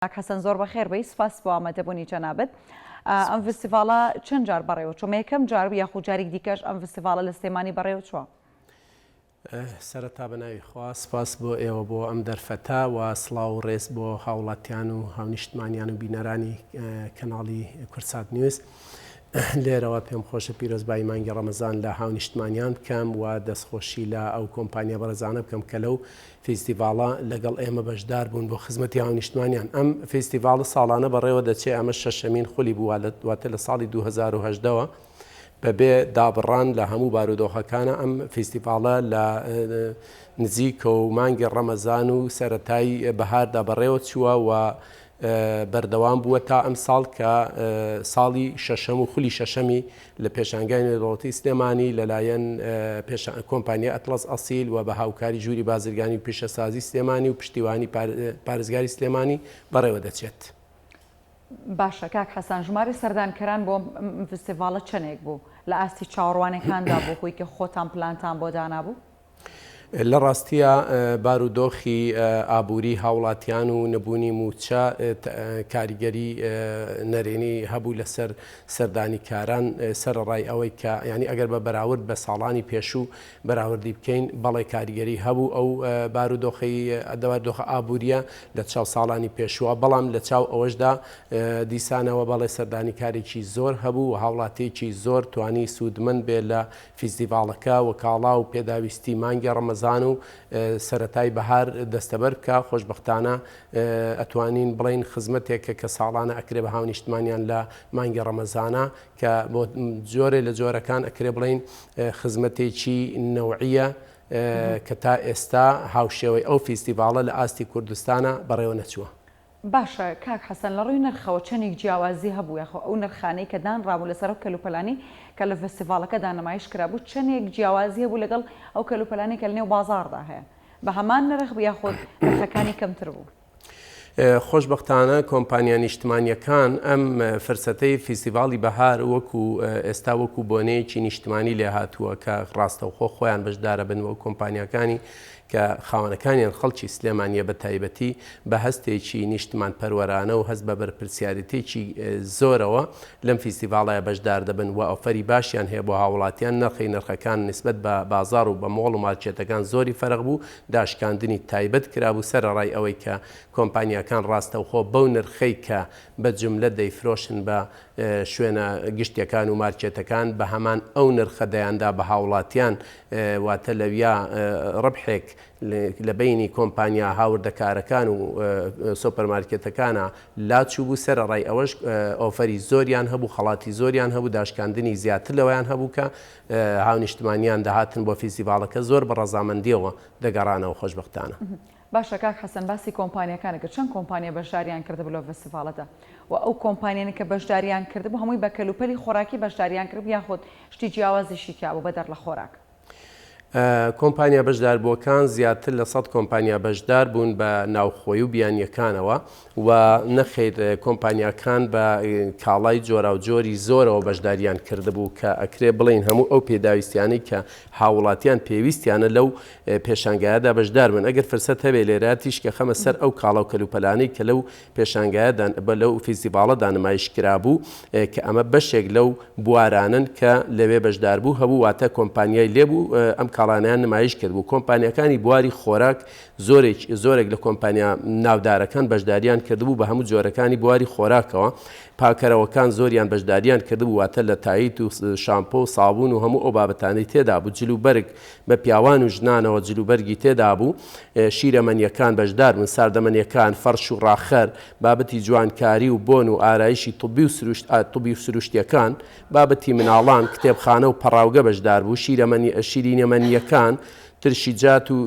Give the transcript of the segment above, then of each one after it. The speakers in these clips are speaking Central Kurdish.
کاک حەسەن زۆر بەخێر بێی سوپاس بۆ ئامادەبوونی جەنابت. ئەم ڤستیڤاڵە چەند جار بەڕێوە چووە؟ یەکەم جار بوو یاخود جاریک دیکەش ئەم ڤستیڤاڵە لە سلێمانی بەڕێوە چووە؟ سەرەتا بە ناوی خوا سپاس بۆ ئێوە بۆ ئەم دەرفەتە و سڵاو و ڕێز بۆ هاوڵاتیان و هاونیشتمانیان و بینەرانی کەناڵی کوردسات نیوز. لێرەوە پێم خۆشە پیرۆزبایی مانگی ڕەمەزان لە هاونیشتمانیان بکەم و دەستخۆشی لە ئەو کۆمپانیا بەڕێزانە بکەم کە لەو فیستیڤاڵە لەگەڵ ئێمە بەشدار بوون بۆ خزمەتی هاونیشتمانیان. ئەم فیستیڤاڵە ساڵانە بەڕێوە دەچێ، ئەمە شەشەمین خولی بوو، واتە لە ساڵی 2018 وە بەبێ دابڕان لە هەموو بارودۆخەکانە ئەم فیستیڤاڵە لە نزیکە و مانگی ڕەمەزان و سەرەتای بەهاردا بەڕێوە چووە و بەردەوام بووە تا ئەمساڵ کە ساڵی شەشەم و خولی شەشەمی لە پێشانگای نێودەوڵەتی سلێمانی لەلایەن کۆمپانیای ئەتڵەس ئەسیل و بە هاوکاری ژووری بازرگانی و پیشەسازی سلێمانی و پشتیوانی پارێزگاری سلێمانی بەڕێوە دەچێت. باشە کاک حەسەن ژمارەی سەردانکەران بۆ ئەم فستیڤاڵە چەندێک بوو؟ لە ئاستی چاوەڕوانەکاندا بوو خۆی کە خۆتان پلانتان بۆ دانابوو؟ لە ڕاستیا بارودۆخی ئابووری هاوڵاتیان و نەبوونی مووچە کاریگەری نەرێنی هەبوو لەسەر سەردانیکاران، سەرەڕای ئەوەی کە یانی ئەگەر بە بەراورد بە ساڵانی پێشوو بەراوردی بکەین بەڵێ کاریگەری هەبوو ئەو بارودۆخی بارودۆخە ئابووریە لە چاو ساڵانی پێشووە، بەڵام لە چاو ئەوەشدا دیسانەوە بەڵێ سەردانیکارێکی زۆر هەبوو و هاوڵاتیەکی زۆر توانی سوودمەند بێ لە فیستیڤاڵەکە و کاڵا و پێداویستی مانگی ڕەمەزان و سەرەتای بەهار دەستەبەر بکا، خۆشبەختانە ئەتوانین بڵێین خزمەتێکە کە ساڵانە ئەکرێ بە هاونیشتمانیان لە مانگی ڕەمەزانا کە بۆ جۆرێ لە جۆرەکان ئەکرێ بڵێین خزمەتێکی نەوعیە کە تا ئێستا هاوشێوەی ئەو فیستیڤاڵە لە ئاستی کوردستانا بەڕێوە نەچووە. باشە کاک حەسەن لە ڕووی نرخەوە چەنیک جیاوازی هەبوو یاخۆ ئەو نرخانەی کە دانرابوو لەسەر ئەو کەلوپەلانەی کە لە ڤستیڤاڵەکەدا نمایش کرابوو چەنێک جیاوازی هەبوو لەگەڵ ئەو کەلوپەلانەی کە لەنێو بازاڕدا هەیە بە هەمان نرخ بوو یاخود نرخەکانی کەمتر بوو؟ خۆشبەختانە کۆمپانیا نیشتمانییەکان ئەم فرسەتەی فیستیڤاڵی بەهار وەکو ئێستا وەکو بۆنەیەکی نیشتمانی لێهاتووە کە ڕاستەوخۆ خۆیان بەشدارەبن وەک کۆمپانیاکانی کە خاوەنەکانیان خەڵکی سلێمانییە بە تایبەتی بە هەستێکی نیشتمانپەروەرانە و هەست بە بەرپرسیارێتییەکی زۆرەوە لەم فیستیڤاڵە بەشدار دەبن و ئۆفەری باشیان هەیە بۆ هاوڵاتیان، نرخی نرخەکان نیسبەت بە بازاڕ و بە مۆڵ و مارکێتەکان زۆری فەرق بوو، داشکاندنی تایبەت کرابوو سەرەڕای ئەوەی کە کۆمپانیاکان ڕاستەوخۆ بەو نرخەی کە بە جوملە دەیفرۆشن بە شوێنە گشتیەکان و مارکێتەکان بە هەمان ئەو نرخە دەیاندا بە هاوڵاتیان واتە لەویا ڕبحێک لە بەینی کۆمپانیا هاوردەکارەکان و سۆپەرمارکێتەکانا لاچووبوو سەرەڕای ئەوەش ئۆفەری زۆریان هەبوو خەڵاتی زۆریان هەبوو داشکاندنی زیاتر لەوەیان هەبوو کە هاونیشتمانیان دەهاتن بۆ فیستیڤاڵەکە زۆر بە ڕەزامەندیەوە دەگەڕانەوە خۆشبەختانە. باشە کاک حەسەن باسی کۆمپانیاکانت کرد چەند کۆمپانیا بەشداریان کردبوو لەو ڤستیڤاڵەدا و ئەو کۆمپانیانەی کە بەشداریان کردبوو هەمووی بە کەلوپەلی خۆراکی بەشداریان کردبوو یاخود شتی جیاوازیشی تیابوو بەدەر لە خۆراک؟ کۆمپانیا بەشداربووەکان زیاتر لە سەد کۆمپانیا بەشدار بوون بە ناوخۆی و بیانییەکانەوە و نەخیر کۆمپانیاکان بە کاڵای جۆراوجۆری زۆرەوە بەشداریان کردبوو کە ئەکرێ بڵێین هەموو ئەو پێداویستیانەی کە هاووڵاتیان پێویستیانە لەو پێشانگایەدا بەشدار بن ئەگەر فرسەت هەبێ لێرە تیشک ئەخەمە سەر ئەو کاڵا و کەلوپەلانەی کە لەو پێشانگایەدا لەو فیستیڤاڵەدا نمایش کرابوو کە ئەمە بەشێک لەو بوارانەن کە لەوێ بەشداربوو هەبوو واتە کۆمپانیای لێبوو ئەم کاڵانەیان نمایش کردبوو کۆمپانیاکانی بواری خۆراک زۆرێک زۆرێک لە کۆمپانیا ناودارەکان بەشداریان کردبوو بە هەموو جۆرەکانی بواری خۆراکەوە پاکەرەوەکان زۆریان بەشداریان کردبوو واتە لە تایت و شامپۆ و سابوون و هەموو ئەو بابەتانەی تێدا بوو جل و بەرگ بە پیاوان و ژنانەوە جل و بەرگی تێدا بوو شیرەمەنیەکان بەشدار بوون ساردەمەنیەکان فەرش و ڕاخەر بابەتی جوانکاری و بۆن و ئارایشی طبی و سروشت طبی و سروشتیەکان بابەتی مناڵان کتێبخانە و پەڕاوگە بەشدار بوو شیرەمەنی شیرینەمەنیەکان ترشیجات و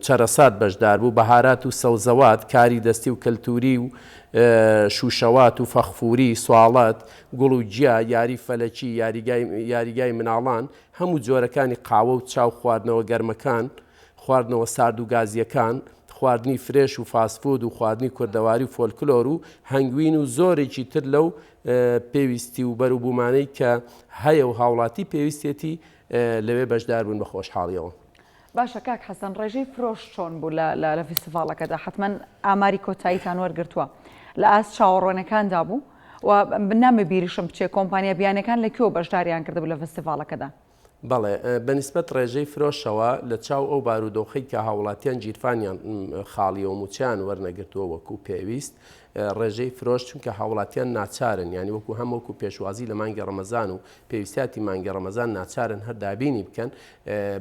چەرەسات بەشدار بوو، بەهارات و سەوزەوات، کاری دەستی و کەلتووری و شووشەوات و فەخفووری، سواڵەت، گوڵ و گیا، یاری فەلەکی، یاریگای یاریگای مناڵان، هەموو جۆرەکانی قاوە و چا و خواردنەوە گەرمەکان، خواردنەوە سارد و گازییەکان، خواردنی فرێش و فاستفوود و خواردنی کوردەواری و فۆلکلۆر و هەنگوین و زۆرێکی تر لەو پێویستی و بەروبوومانەی کە هەیە و هاوڵاتی پێویستیەتی لەوێ بەشدار بوون بە خۆشحاڵیەوە. باشە کاک حەسەن ڕێژەی فرۆش چۆن بوو لە لە فیستیڤاڵەکەدا؟ حەتمەن ئاماری کۆتاییتان وەرگرتووە. لە ئاست چاوەڕوانەکاندا بوو؟ و نامێ بیریشم بچێ کۆمپانیا بیانیەکان لە کوێوە بەشداریان کردبوو لە فیستیڤاڵەکەدا؟ بەڵێ، بە نیسبەت ڕێژەی فرۆشەوە لە چاو ئەو بارودۆخەی کە هاووڵاتیان گیرفانیان خاڵیە و مووچەیان وەرنەگرتووە وەکوو پێویست، ڕێژەی فرۆش چونکە هاووڵاتیان ناچارن یانی وەکوو هەم وەکوو پێشوازی لە مانگی ڕەمەزان و پێویستیاتی مانگی ڕەمەزان ناچارن هەر دابینی بکەن،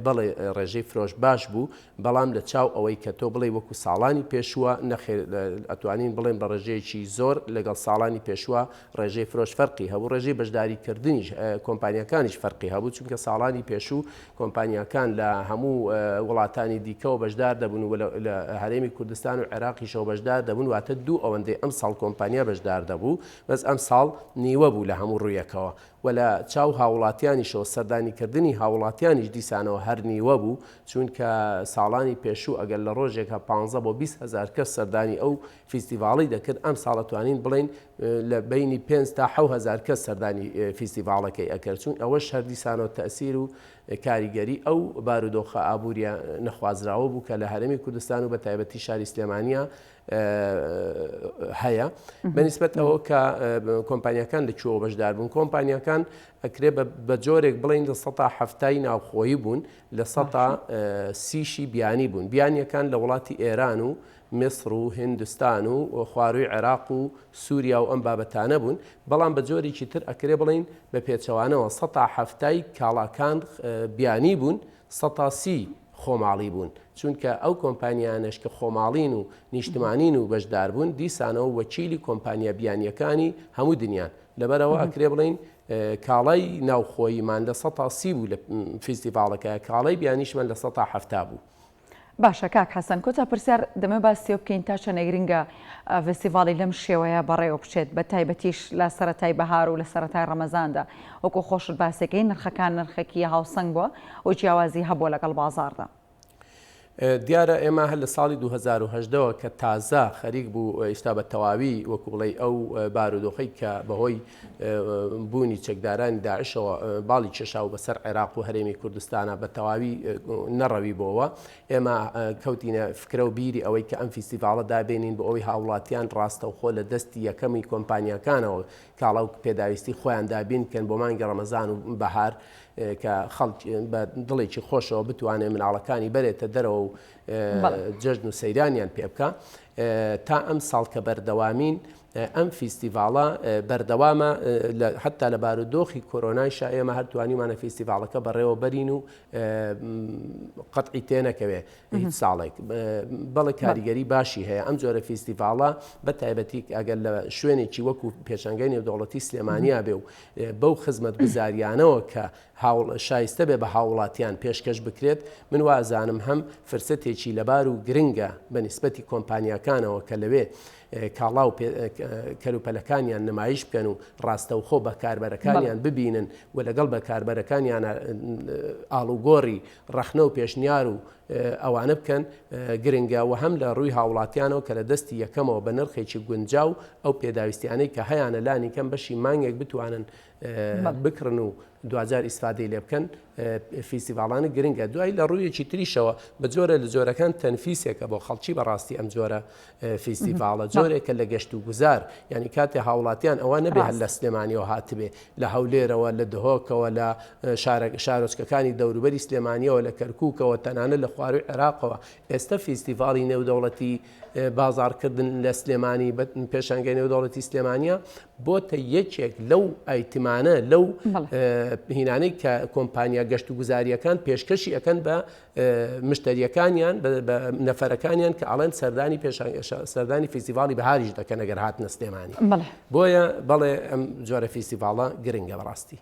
بەڵێ ڕێژەی فرۆش باش بوو، بەڵام لە چاو ئەوەی کە تۆ بڵێی وەکو ساڵانی پێشووە، نەخێر ئەتوانین بڵێین بە ڕێژەیەکی زۆر لەگەڵ ساڵانی پێشووە ڕێژەی فرۆش فەرقی هەبوو، ڕێژەی بەشداری کردنیش کۆمپانیاکانیش فەرقی هەبوو، چونکە ساڵانی پێشوو کۆمپانیاکان لە هەموو وڵاتانی دیکەوە بەشدار دەبوون و لە هەرێمی کوردستان و عێراقیشەوە بەشدار دەبوون، واتە دوو ئەوەندەی ئەمساڵ کۆمپانیا بەشدار دەبوو، بەس ئەمساڵ نیوە بوو لە هەموو ڕوویەکەوە. وە لە چاو هاووڵاتیانیشەوە سەردانی کردنی هاووڵاتیانیش دیسانەوە هەر نیوە بوو، چوونکە ساڵانی پێشوو ئەگەر لە ڕۆژێکا پانزە بۆ 20 هەزار کەس سەردانی ئەو فیستیڤاڵەی دەکرد، ئەمساڵ ئەتوانین بڵێین لە بەینی پێنج تا حەو هەزار کەس سەردانی فیستیڤاڵەکەی ئەکرد، چوون ئەوەش هەر دیسانەوە تەئسیر و کاریگەری ئەو بارودۆخە ئابووریە نەخوازراوە بوو کە لە هەرێمی کوردستان و بە تایبەتی شاری سلێمانیە هەیە بەنیسبەت ئەوە کە کۆمپانیەکان لە کوێوە بەشدار بوون کۆمپانیەکان ئەکرێ بە جۆرێک بڵین لە سەتا هەفتای ناوخۆیی بوون لە سەتا سیشی بیانی بوون بیانیەکان لە وڵاتی ئێران و میسر و هندستان و خواروی عێراق و سووریا و ئەم بابەتانە بوون بەڵام بە جۆرێکی تر ئەکرێ بڵین بە پێچەوانەوە سەتا هەفتای کاڵاکان بیانی بوون سەتا سی خۆماڵی بوون، چونکە ئەو کۆمپانیانەش کە خۆماڵین و نیشتمانین و بەشداربوون دیسانەوە وەکیلی کۆمپانیا بیانییەکانی هەموو دنیان، لەبەرئەوە ئەکرێ بڵێین کاڵای ناوخۆییمان 30% بوو لە فیستیڤاڵەکە، کاڵای بیانیشمان 70% بوو. باشە کاک حەسەن کۆتا پرسیار دەمەوێت باسی ئەوە بکەین تا چەندە گرنگە ڤستیڤاڵی لەم شێوەیە بەڕێوە بچێت بە تایبەتیش لە سەرەتای بەهار و لە سەرەتای ڕەمەزاندا وەکو خۆشت باسێکەی نرخەکان نرخێکی هاوسەنگ بووە و جیاوازی هەبووە لەگەڵ بازاڕدا. دیارە ئێمە هەر لە ساڵی 2018 ەوە کە تازە خەریک بوو ئیستا بە تەواوی وەکو بڵێی ئەو بارودۆخەی کە بەهۆی بوونی چەکدارانی داعشەوە باڵی کێشاو بەسەر عێراق و هەرێمی کوردستانە بە تەواوی نەڕەوی بۆوە ئێمە کەوتینە فکرە و بیری ئەوەی کە ئەم فیستیڤاڵە دابێنین بۆ ئەوەی هاوڵاتیان ڕاستەوخۆ لە دەستی یەکەمی کۆمپانیاکانەوە کاڵا و پێداویستی خۆیان دابین بکەن بۆ مانگی ڕەمەزان و بەهار کە خەڵک بە دڵێکی خۆشەوە بتوانێت مناڵەکانی بەرێتە دەرەوە و جەژن و سەیرانیان پێ بکە تا ئەم ساڵ کە بەردەوامین ئەم فیستیڤاڵە بەردەوامە حتا لە بارودۆخی کۆرۆنایشا ئێمە هەر توانیمانە فیستیڤاڵەکە بەڕێوە بەرین و قەتعی تێنەکەوێ هیچ ساڵێک بەڵێ کاریگەری باشی هەیە ئەم جۆرە فیستیڤاڵە بە تایبەتی ئەگەر لە شوێنێکی وەکو پێشانگای نێودەوڵەتی سلێمانیا بێ و بەو خزمەتگوزاریانەوە کە شایستە بێ بە هاوڵاتیان پێشکەش بکرێت من وازانم هەم فرسەتێکی لەبار و گرنگە بە نیسبەتی کۆمپانیاکانەوە کە لەوێ کاڵا و کەلوپەلەکانیان نمایش بکەن و ڕاستەوخۆ بەکاربەرەکانیان ببینن و لەگەڵ بەکاربەرەکانیانە ئاڵوگۆڕی ڕەخنە و پێشنیار و ئەوانە بکەن گرنگە و هەم لە ڕووی هاوڵاتیانەوە کە لە دەستی یەکەمەوە بە نرخێکی گونجاو ئەو پێداویستیانەی کە هەیانە لانی کەم بەشی مانگێک بتوانن بکڕن و دواجار ئیسفادەی لێ بکەن فیستیڤاڵانە گرنگە دوای لە ڕوویەکی تریشەوە بە جۆرە لە جۆرەکان تەنفیسێکە بۆ خەڵکی بەڕاستی ئەم جۆرە فیستیڤاڵە جۆرێکە لە گەشت و گوزار یعنی کاتێ هاوڵاتیان ئەوە نەبێ هەر لە سلێمانیەوە هاتبێ لە هەولێرەوە لە دهۆکەوە لە شارۆچکەکانی دەوروبەری سلێمانیەوە لە کەرکووکەوە تەنانەت لە خواروی عێراقەوە ئێستا فیستیڤاڵی نێودەوڵەتی بازاڕکردن لە سلێمانی بە پێشانگای نێودەوڵەتی سلێمانیە بۆتە یەکێک لەو item انە لەو هینانەی کە کۆمپانیا گەشت و گوزاریەکان پێشکەشی ئەکەن بە مشتریەکانیان بە نەفەرەکانیان کە ئەڵێن سەردانی سەردانی فیستیڤاڵی بەهاریش دەکەن ئەگەر هاتنە سلێمانی بۆیە بەڵێ ئەم جۆرە فیستیڤاڵە گرنگە بەڕاستی.